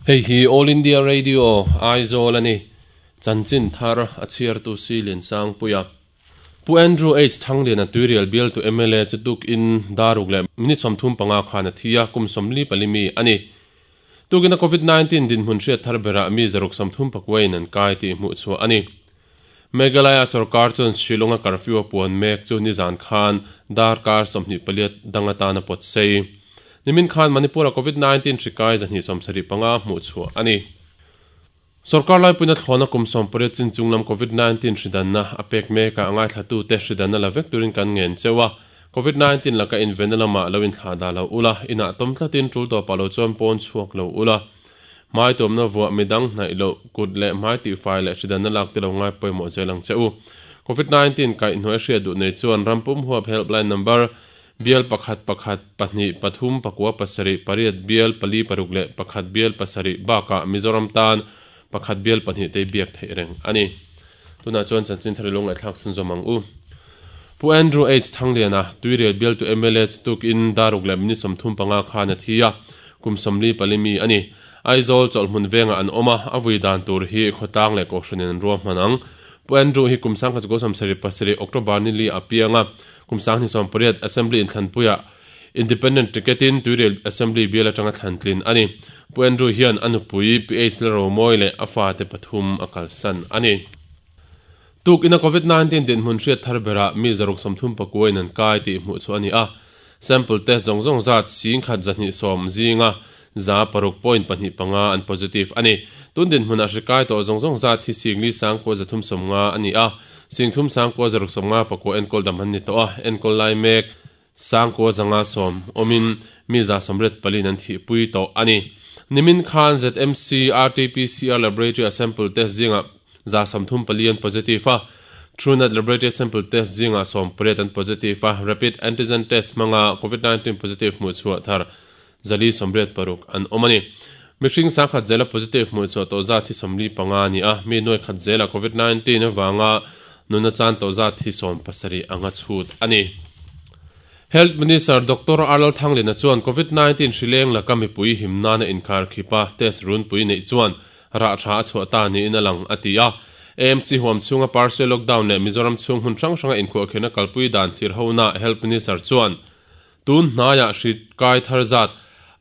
Hei hi All India Radio, Aizawl a ni. Chanchin thar a chhiartu Si Liansangpuia. Pu Andrew H. Thangliana Tuirial bialtu mla chu tukin daruk leh minute 35 khan a thi a, kum 44 mi a ni. Tukina Covid 19 dinhmun hriat thar berah mi 636 in an kai tih hmuh chhuah a ni. Meghalaya sorkar chuan Shillong-a curfew a puan mek chu nizan khan darkar 28 dang atan a pawt sei. Nimin khan Manipur-a Covid 19 hri kai 275 hmuh chhuah a ni. Sorkar laipuina thlawna kum 18 chin chunglam Covid 19 hri danna a pek mekah a ngaithlatute hri danna la vek turin kan ngen cheu a. Covid 19 laka invenna lamah lo inthlah dah lo ula, inah tawm tlatin tul tawpah lo chuan pawn chhuak lo ula. Hmai tuamna vuah midang hnaih loh, kut leh hmai tihfai leh hridanna lak te lo ngai pawimawh zel ang che u. Covid 19 kaihhnuai hriat duh nei chuan ram pum huap helpline number bial pakhat pakhat pahnih pathum pakua pasarih pariat bial pali paruk leh pakhat bial pasarih bakah Mizoram tan pakhat bial pahnih te biak theih reng a ni. Tunah chuan chanchin thar i lo ngaihthlak chhunzawm ang u. Pu Andrew H. Thangliana, Tuirial bialtu mla chu tukin daruk leh minute 35 khan a thi a, kum 44 mi a ni. Aizawl chawlhhmun vengah an awm a, a vui dan tur hi khawtlang leh kohhranin an ruahman ang. Pu Andrew hi kum 1977 October ni li a piang a, kum 2008 Assembly inthlanpuiah Independent ticket in Tuirial Assembly bial atanga thlan tlin a ni. Pu Andrew hian a nupui PH Lalromawi leh a fate pathum a kalsan a ni. Tuk ina Covid 19 dinhmun hriat thar berah mi 639 in an kai tih hmuh chhuah a ni a. Sample test zawng zawng zat 1210 zinga 6.25 an positive a ni. Tun dinhmunah hri kai tawh zawng zawng zat hi 4,390 a ni a. 3,659 enkawl dam an ni tawh a, enkawl lai mek Sangkua zanga sawm awmin mi 84 in an thihpui tawh a ni. Nimin khan ZMC RT-PCR Laboratory a sample test zingah 34 an positive a, Truenat Laboratory sample test zingah 18 an positive a, Rapid Antigen Test hmanga Covid 19 positive hmuh chhuah thar 486 an awm a ni. Mihring sangkhat zela positive hmuh chhuah tawh zat hi 45 a ni a, mi nuai khat zela Covid 19 avanga nuna chan tawh zat hi 70 anga chhut a ni. Health Minister Doctor Arnold Thanglina chuan Covid 19 hri leng laka mipui him nana inkhar khipa test runpui neih chuan rah tha a chhuah ta niin a lang a ti a. AMC huam chhunga partial lockdown leh Mizoram chhung hmun hrang hranga inkhuahkhirhna kalpui dan thlir hona Health Minister chuan Tun hnaiah hri kai thar zat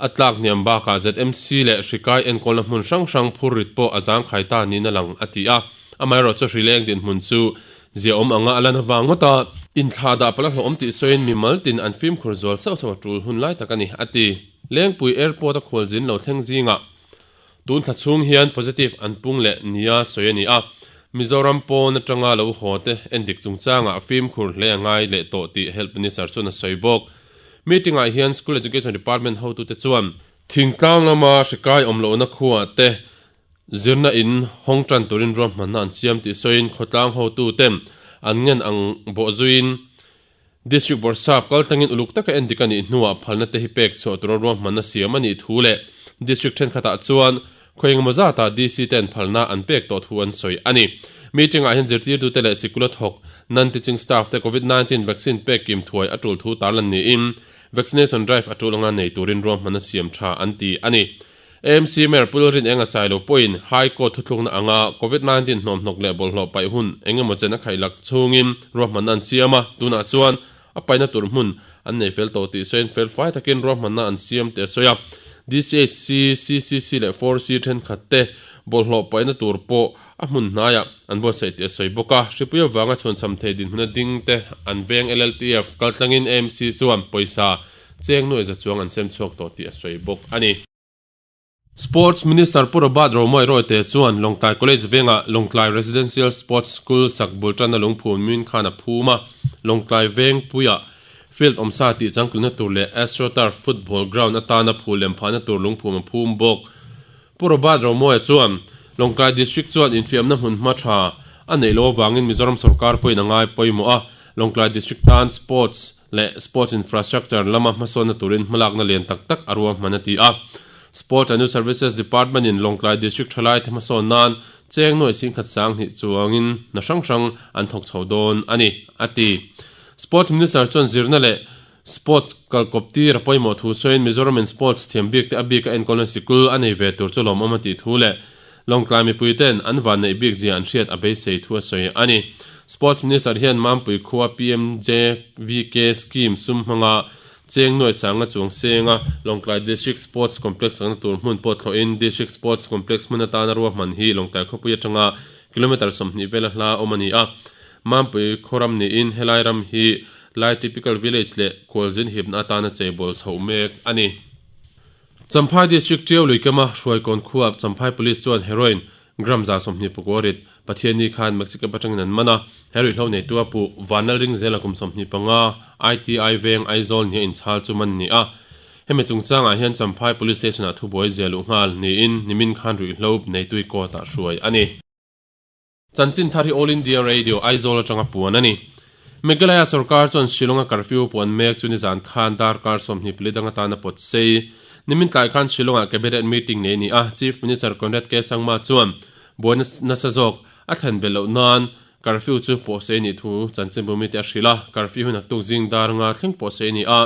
a tlak hniam bakah ZMC leh hri kai enkawlna hmun hrang hrang phur rit pawh a zangkhai ta niin a lang a ti a. Amaherawhchu chu hri leng dinhmun chu ziaawm anga a lan avang ngawt a. Inthlah dah palh a hlawhawm tih sawiin mimal tin an fimkhur zual sauh sauh a tul hun lai tak a ni a ti. Lengpui Airport a khualzin lo thleng zingah Tun thla chhung hian positive an pung leh nia sawi a ni a, Mizoram pawn atanga lo haw te endik chungchangah fimkhur hle a ngai leh tawh tih Health Minister chuan a sawi bawk. Meeting ah hian School Education Department hotute chuan thingtlang lama hri kai awm lohna khuaah te zirna in hawng tan turin ruahmanna an siam tih sawiin khawtlang hotuten an ngen ang bawhzuiin District Bawrhsap kaltlangin uluk taka endik a nih hnuah phalna te hi pek chhuah tura ruahmanna siam a nih thu leh District thenkhatah chuan khawi engemaw zatah DC ten phalna an pek tawh thu an sawi a ni. Meeting ah hian zirtirtute leh sikul a thawk non-teaching staff te Covid 19 vaccine pek kim thuai a tul thu tarlan niin vaccination drive a tul anga nei turin ruahmanna siam tha an ti a ni. AMC Mayor Pu Lalrin Enga Sailo pawhin High Court thuthlukna anga Covid 19 hnawmhnawk leh bawlhhlawh paih hun engemaw chen a khaihlak chhungin ruahmanna an siam a, tunah chuan a paihna tur hmun an nei fel tawh tih sawiin felfai takin ruahmanna an siam tih a sawi a. DCHC, CCC leh 4C thenkhat te bawlhhlawh paihna tur pawh a hmun hnaiah an buatsaih tih a sawi bawk a. Hripui avanga chhuanchham thei dinhmuna ding te an veng LLTF kaltlangin AMC chuan pawisa Cheng nuai za chuang an sem chhuak tawh tih a sawi bawk a ni. Sports Minister Pu Robert Romawia Rawite chuan Lawngtlai College vengah Lawngtlai Residential Sports School sak bul tanna lungphun min khan a phum a, Lawngtlai vengpuiah field awmsa tih changtlunna tur leh AstroTurf football ground atana phul lem phahna tur lungphum a phum bawk. Pu Robert Romawia chuan Lawngtlai District chuan infiamna hmun hma tha a neih loh avangin Mizoram sawrkar pawhin a ngai pawimawh a, Lawngtlai District tan Sports leh Sports Infrastructure lama hmasawnna turin hmalakna lian tak tak a ruahman a ti a. Sports and Youth Services Department in Lawngtlai District thalaite hmasawn nan cheng nuai singkhat sanghnih chuangin hna hrang hrang an thawk chho dawn a ni, a ti. Sports Minister chuan zirna leh. Sports kalkawp tir a pawimawh thu sawiin Mizoram in sports thiam bik te a bik a enkawlna sikul a nei ve tur chu lawmawm a tih thu leh Lawngtlai mipui ten an vanneih bik zia an hriat a beisei thu a sawi a ni. Sports Minister hian Mampui khua PMJVK scheme sum hmanga cheng nuai sanga chuang senga Lawngtlai District Sports Complex sakna tur hmun pawh thlawhin District Sports Complex hmun atana ruahman hi Lawngtlai khawpui atanga kilometre 20 vela hla awm a ni a. Mampui khawram niin helai ram hi Lai Typical Village leh Kualzin hipna atana cheibawl chhoh mek a ni. Champhai District Ṭiau Luikema Hruaikawn khua Champhai Police chuan heroin gram 25 rit Pathianni khan Mexico atangin an man a, he ruihhlo neitu a puh Vanlal Ringzela kum 25 ITI veng Aizawl nia inchhal chu man ni a. Hemi chungchangah hian Champhai Police Station-ah thubuai zia luh nghal niin nimin khan ruihhlo neitui court-ah hruai a ni. Chanchin thar hi All India Radio, Aizawl atanga puan a ni. Meghalaya sorkar chuan Shillong-a curfew puan mek chu nizan khan darkar 24 dang atana pawt sei. Nimin tlai khan Shillong-ah Cabinet meeting nei a ni a, Chief Minister Conrad K. Sangma chuan buaina nasa zawk a thlen belh loh nan curfew chu pawh sei nih thu chanchinbu mite a hrilh a, curfew hi naktuk zing dar nga thleng pawh sei a ni a,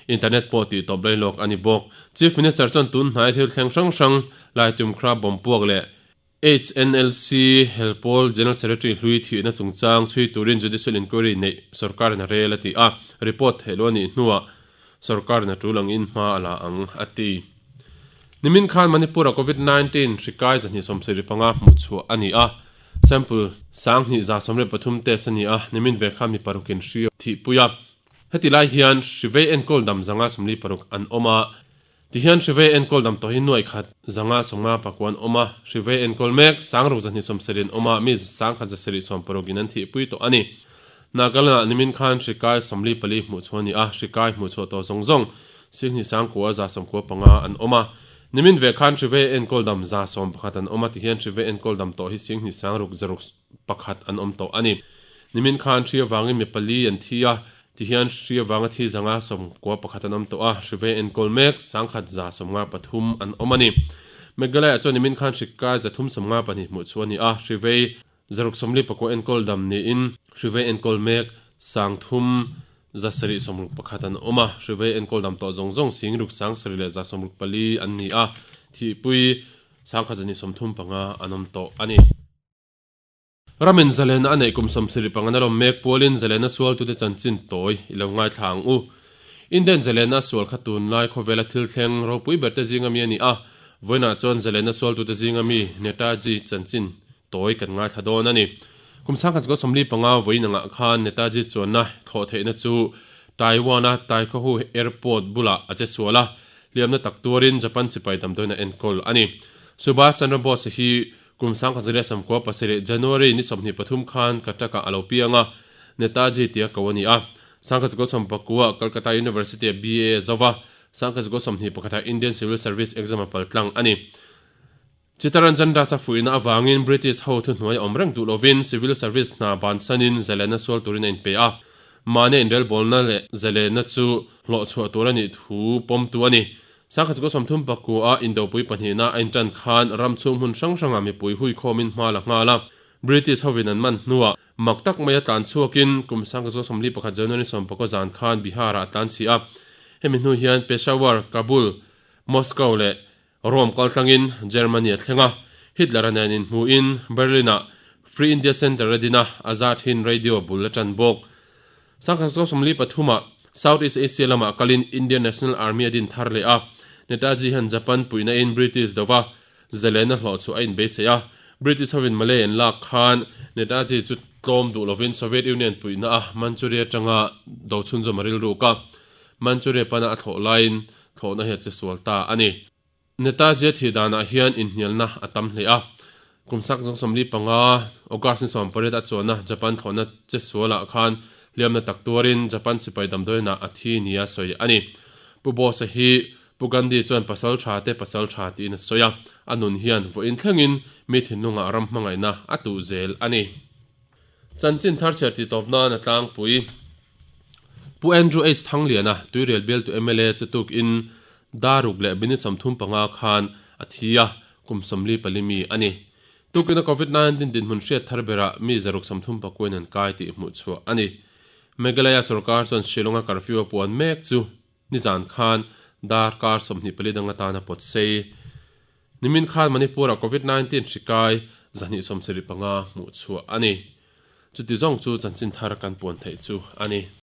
internet pawh tih tawp lai lawk a ni bawk. Chief Minister chuan tun hnai thil thleng hrang hrang, Laitumkhra bawmpuak leh HNLC Helpawl General Secretary hlui thihna chungchang chhui turin Judicial Inquiry neih sorkarin a rel a ti a, report theih loh a nih hnuah sorkarin a tul angin hma a la ang a ti. Nimin khan Manipur-a Covid 19 hri kai 275 hmuh chhuah a ni a, sample 2173 test a ni a, nimin ve khan mi parukin hri thihpui a. Heti lai hian hri vei enkawl dam 56 an awm a, Tihian Hrivei enkawl dam tawh hi nuai khat 550 pakuan awm a, Hrivei enkawl mek 60 270 awm a, mi 10 176 in an thihpui tawh a ni. Nagaland-ah nimin khan hri kai 44 hmuh chhuah a ni a, hri kai hmuh chhuah tawh zawng zawng 29,195 an awm a. Nimin ve khan Hrivei enkawl dam 111 an awm a, tihian Hrivei enkawl dam tawh hi 26,1 an awm tawh a ni. Nimin khan hri avangin mi pali an thi a, Tihian hri avanga thi 591 an awm tawh a, hri vei enkawl mek 1153 an awm a ni. Meghalaya chuan nimin khan hri kai 352 hmuh chhuah a ni a, hri vei 649 enkawl dam niin hri vei enkawl mek 3761 an awm a, hri vei enkawl dam tawh zawng zawng 67,164 an ni a, thihpui 1235 an awm tawh a ni. Ramin zalena a neih kum 75 na lawm mek pualin zalena sualtute chanchin tawi i lo ngaithla ang u. Indian zalena sual kha tunlai khawvela thil thleng ropui berte zinga mi a ni a, vawiinah chuan zalena sualtute zinga mi Netaji chanchin tawi kan ngaithla dawn a ni. Kum 1945 vawiin angah khan Netaji chuanna thlawh theihna chu Taiwan-a Taikhohu Airport bulah a che sual a, hliamna tak tuarin Japan sipai damdawiin a enkawl a ni. Subhas Chandra Bose hi Kum 1997 January ni 23 khan Cuttack-ah a lo piang a, Netaji tia ko a ni a. 1949 Calcutta University-ah BA a zo va, 1921 Indian Civil Service exam a pal tlang a ni. Chittaranjan Das-a fuihna avangin British ho thuhnuai a awm reng duh lovin Civil Service hna bansanin zalenna sual turin a inpe a. Mahni inrelbawlna leh zalenna chu hlawhchhuah tur a nih thu pawmtu a ni. 1939-a Indopui pahnihna a inṭan khan ram chhung hmun hrang hrangah mipui huikhawmin hma la nghal a. British hovin an man hnuah mak tak maia tlan chhuakin kum 1941 January 19 zan khan Bihar-ah a tlan chhi a. Hemi hnu hian Peshawar, Kabul, Moscow leh Rome kaltlangin Germany a thleng a. Hitler-a nen inhmuhin Berlin-ah Free India Centre a din a, Azad Hind Radio bul a ṭan bawk. 1943-ah South East Asia lamah kalin Indian National Army a din thar leh a, Netaji hian Japan puihna in British dova zalena hlawh chu a inbeisei a. British hovin Malay an lak khan Netaji chu tlawm duh lovin Soviet Union puihna a Manchuria atanga do chhunzawm a rilruk a, Manchuria pana a thlawh laiin thlawhna hi a che sual ta a ni. Netaji a thih danah hian inhnialna a tam hle a. Kum sak zawng 45, August ni 18 a chuanna Japan thlawhna che sualah khan hliamna tak tuarin Japan sipai damdawiinah a thi nia sawi a ni. Pu Bose hi Pu Gandhi chuan pasal tha te pasal tha tiin a sawi a, a nun hian vawiin thlengin mi thinlungah ram hmangaihna a tuh zel a ni. Chanchin thar chhiar tih tawp nan a tlangpui. Pu Andrew H. Thangliana, Tuirial bialtu mla chu tukin Daruk leh minute 35 khan a thi a, kum 44 mi a ni. Tukina Covid 19 dinhmun hriat thar berah mi 630 an kai tih hmuh chhuah a ni. Meghalaya sorkar chuan Shillong-a curfew a puan mek chu nizan khan darkar 24 dang atan a pawt sei. Nimin khan Manipur-ah Covid 19 hri kai 275 hmuh chhuah a ni. Chuti zawng chu chanchin thar kan puan theih chu a ni.